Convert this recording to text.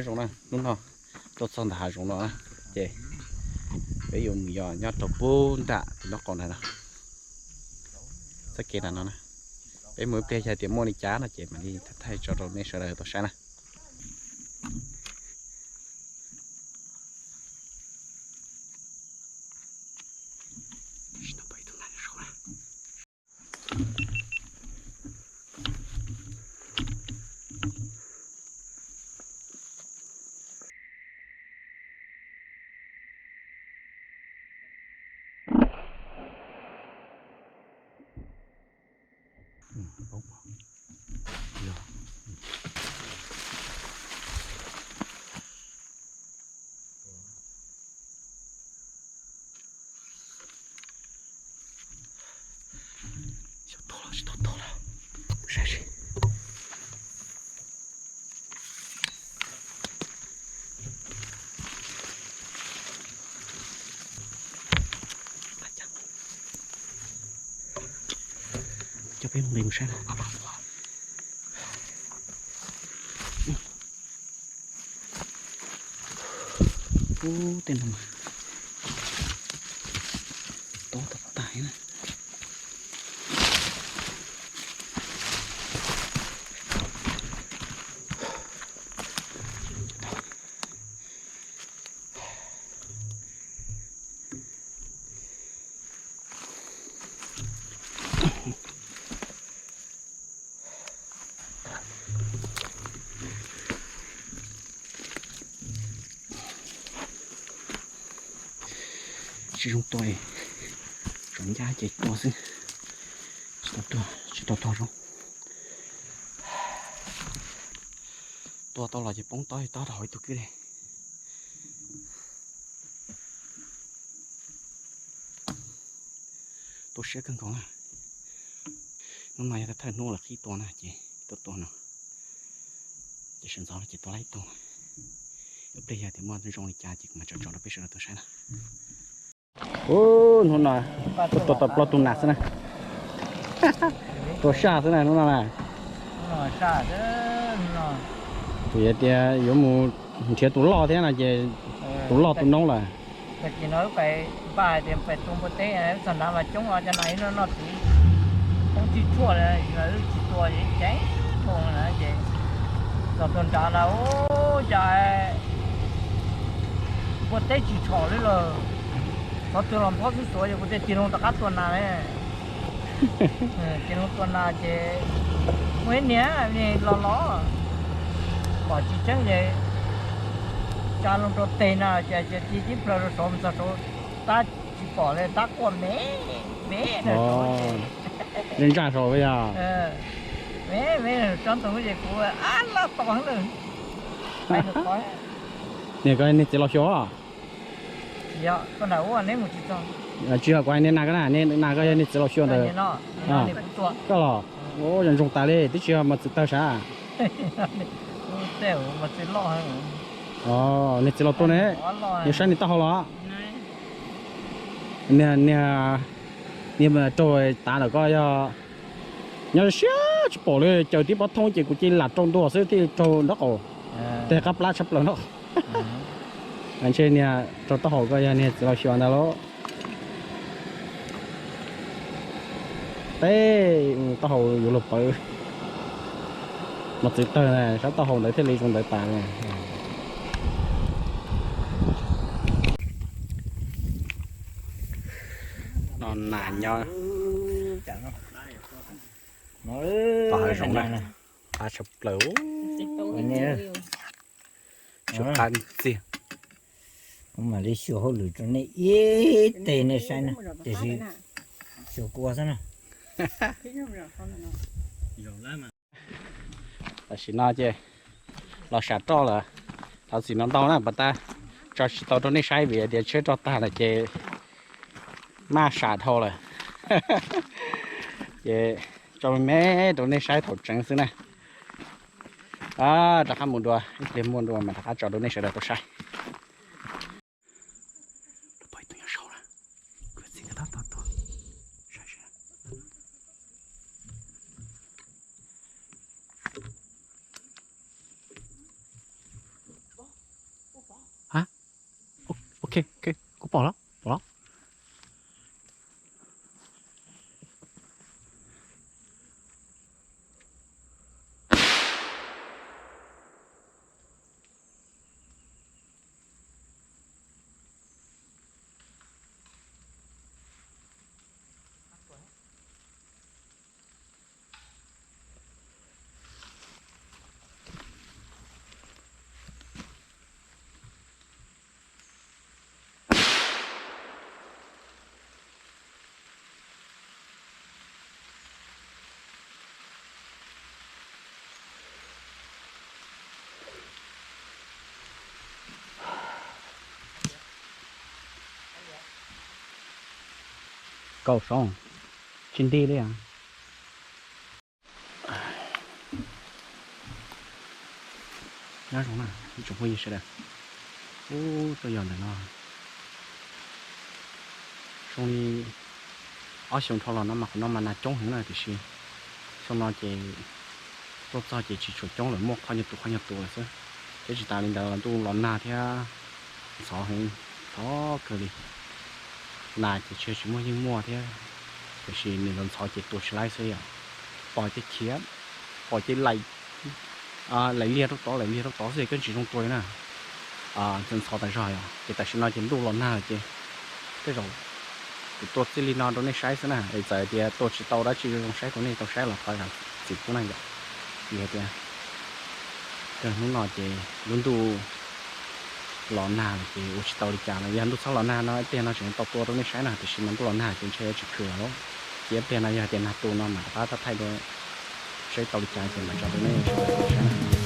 Zoo na, hnub no tuaj txog ntawm hav zoov no na, ces peb yuav mus yos nyob rau pub nram tim nraub qaum ntawd no, txoj kev nram no na. Peb mus ib pliag yog tias muaj li cas no ces mam li thaij tso rau nej sawv daws tau saib na. Xyov tuag los tsis tau tuag lawm, saib seb. Coj peb mus nqis mus saib na. Ub, tej no mas tob tag tag na. Tsis zoo tua, tsuas ncaj ces tua xwb, tsis tau tua, tsis tau tua zoo. Tua tau los ces poob tob tob rau hauv ib tug kwj li. Tu siab kawg nkaus na. Hnub no yog thawj hnub lawv qhib tua na ces tuaj tua no, ces sawv ntxov ces tua laib tus. Ib pliag yog tias muaj zoo li cas ces kuv mam tso tso rau peb sawv daws tau saib na. Ub, hnub no tuaj tua tau plaub tug nas xwb na. Tua saj xwb na hnub no na. Vim tias yuav mus nrhiav tus loj thiab no ces tus loj tus noob lawm. Tag kis no wb pais npaj hais tias pais tua npua teb, txog nrad mas coob os, cov nas ib no noj txiv poob tsis tshuaj li, wb tsis tua ces ceev dhau na ces txog tua nrad na ub cas npua teb tsis tshom li lawm. Qhov twg los nphob xwb xuav ces kuv thiaj tig loo rov qab tua nas ne. Tig loo tua nas ces muaj ib niag los los pom tsis tseeb ces tsa loo rau teg na ces tig tib plhaw rau saud mus txog saud tab tsis pom li, tab quaj me me na saud ces. Ntsaj ntsaj saud yog. Me me tsob ntoo ces kuv ab laj tau heev lawm. Niag ko niag txiv laus xyuas. Tsis yog, koj nram ub neb mus tsis txog. Tsis yog, kuv hais niag nas ko na, niag nas ko yog niag txiv laus xyuas ntawd. Koj los, ua zoo tas li, twb tsis yog mos txwv tawg sav. Niag txiv laus tuaj ne, yog saib niag taub hau los. Niag, niag, niag raug tav ntawm ko yog nyob siab tsis pom li, caws tib pob thoob ces kuv cia li lam rau ntua xwb thiaj raug nraub qaum. Tej qab plab tshaj plaws nraub qaum. Ntshe niag raug taub hau ko yog niag txiv laus xyuas ntawd lauj. Teb, taub hau yuav luag pawv. Mos txwv tawg na, sab taub hau ntawd thiaj li zoo ntawd tas. No nas nyob tom hav zoov na, qab tshaj plaws. Tsis qab txiag. Kuv mam li xyuas hauj lwm rau nej ib teg nej saib na, tiam sis xyuas kua xwb na. Tam sim no ces los sam roj lawm, thov txim no ntau na, pas tas tso tsis tau rau nej saib vim tias tsheb roj tag lawm ces maj sam dhau lawm. Ces tso me me rau nej saib thaum tseev xwb na. Rov qab mus dua, ib pliag muaj dua mas rov qab tso rau nej sawv daws tau saib. Ok, ok, kuv pom lawm, pom lawm. Kaum xyoo, tsis nti li. Nyob zoo na ib tsoom phooj ywg sawv daws, ub, tuaj yog ntawm no zoo li ob xyoo dhau los no mas qhov no mas nas coob heev na, tiam sis xyoo no ces tuaj txog ces tsis tshua coob lawm, muaj qhov nyuag tus qhov nyuag tus lawm xwb. Thiab tsis tas li ntawd los ntuj los nag thiab ntxhov heev, ntxhov kawg li. Nas ces tsis tsis muaj yeej muaj thiab, tiam sis nws ntxhov ntxhov ces tua tsis laib xwb yom. Pom ces khiav, pom ces laim liag rau tod laim liag rau tod xwb, koj tsis zoo tua li na. Ntxhov ntxhov tas zog yom, ces tam sim no ces ntuj los nag lawm ces tej zaum kuv tua txij li no rau nej saib xwb na, es txawm tias tua tsis tau dab tsi zoo saib rau nej tau saib los thov zam txim pub na yom. Vim hais tias kawg hnub no ces lub ntuj los nag lawm ces ua tsis tau li cas lawm. Yog ntuj txhob los nag no ib pliag no tseem tau tua rau nej saib na, tiam sis mas ntuj los nag ces ntshe yuav tsis khwv lawm. Ces ib pliag no yog tias nag tu no mam rov qab thaij dua saib tau li cas ces mam tso rau nej sawv daws saib na.